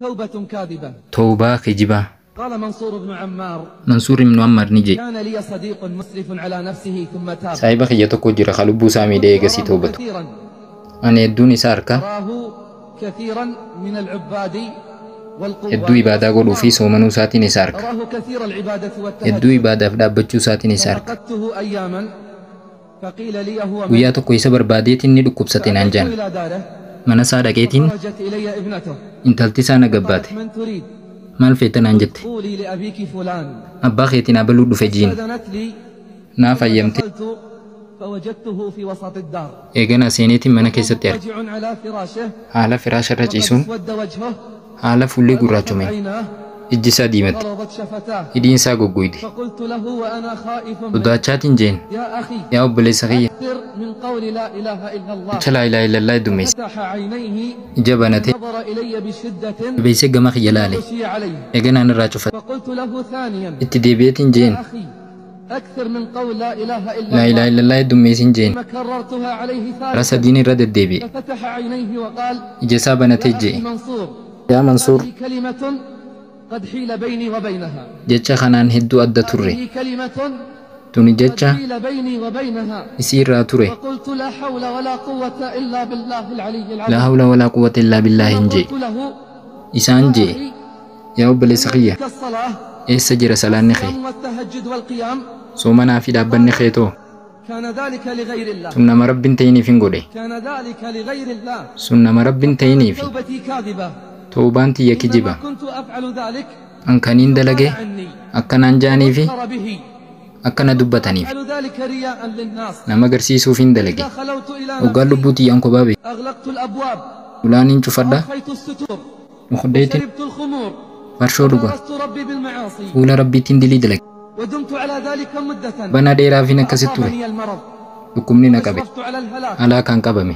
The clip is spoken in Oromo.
توبة كاذبة. Tawbaa kijibaa. قال منصور بن عمار: Mansuur ibnu Ammar ni jedhe. كان لي صديق مسرف على نفسه ثم تاب. Saahiba kiyya tokko jira ka lubbuu isaa miidhee eegasii أراه toobatu. كثيرا Ani hedduun isa arka أراه كثيرا من العباد hedduu والقوام ibaadaa godhuu fi والصيام. soomanuu isaatiin isa arka. أراه كثير العبادة Hedduu والتهجد. ibaadaaf dhaabbachuu isaatiin isa arka. ففقدته أياما فقيل لي هو Guyyaa مريض. tokko isa barbaadeetiin ni dhukkubsate naan فأتيت jedhan. إلى داره Mana isaa dhaqeetiin فخرجت إلي ابنته intalti isaa na قالت: gabbaate. من تريد؟ Maal feete naan jette. قولي لأبيك فلان. Abbaa keetiin abaluu dhufe jiin. استأذنت لي Naaf ثم hayyamte. دخلت فوجدته في وسط الدار Eeganaa seeneetiin mana وهو keessatti arge. مضطجع على فراشه Haala firaasha irra وقد ciisuun اسود وجهه haala fuulli وألفت gurraachomeen عيناه ijji isaa diimatte. غلظت شفتاه. Hidhiin isaa goggoyte. فقلت له وأنا خائف منه: Sodaachaatiin jeen. يا أخي، Yaa obboleessa kiyya. أكثر من قول لا إله إلا الله. Jecha laa ilaaha illallaa heddummeesse. فتح عينيه Ija banatee ونظر إلي بشدة jabeessee gama kiyya laale. غشي عليه. Eeganaan irraa cufate. فقلت له ثانيا: Itti deebi'eetiin jeen. يا أخي، أكثر من قول لا إله إلا Laa ilaaha الله. illallaa heddummeessin jeen. ثم كررتها عليه Karaa ثالثا sadiin irra deddeebi'e. ففتح عينيه وقال: Ija isaa banatee يا أخي je'e. منصور، Yaa Mansuur, هذه كلمة قد حيل بيني وبينها. jecha kanaan hedduu adda turre. هذه كلمة Tuni قد jecha حيل بيني وبينها. isii irraa ture. فقلت: لا حول ولا قوة إلا بالله العلي Laa العظيم. hawla walaa quwwata illaa ثم billaahin jee. قلت له: Isaan يا jee. أخي، Yaa obboleessa أين kiyya, تلك الصلاة eessa jira salaanni kee? والصيام والتهجد والقيام؟ Soomanaa fi dhaabbanni قال: keetoo? كان ذلك لغير الله. Sun nama Rabbiin ta'iniif hin godhe. كان ذلك لغير الله. Sun nama Rabbiin فكانت ta'iniifi. توبتي كاذبة. Toobaan tiyya إنما kijiba. كنت أفعل ذلك An kaniin ليقال dalage عني akkanaan jaaniifi وأفخر به. akkana dubbataniif. أفعل ذلك رياء للناس. Nama agarsiisuuf hin dalage. إذا خلوت إلى Hoggaan نفسي lubbuu tiyyaan kophaa ba'e. أغلقت الأبواب Ulaaniin cufadha. وأرخيت الستور Mukuddeetiin وشربت الخمور farshoo dhuga. وبارزت ربي بالمعاصي Fuula Rabbiittiin dilii dalage. ودمت على ذلك مدة Banaa dheeraafin akkasitti ture. فأصابني المرض Dhukkubni na qabe. وأشرفت على الهلاك. Alaa kan qabame.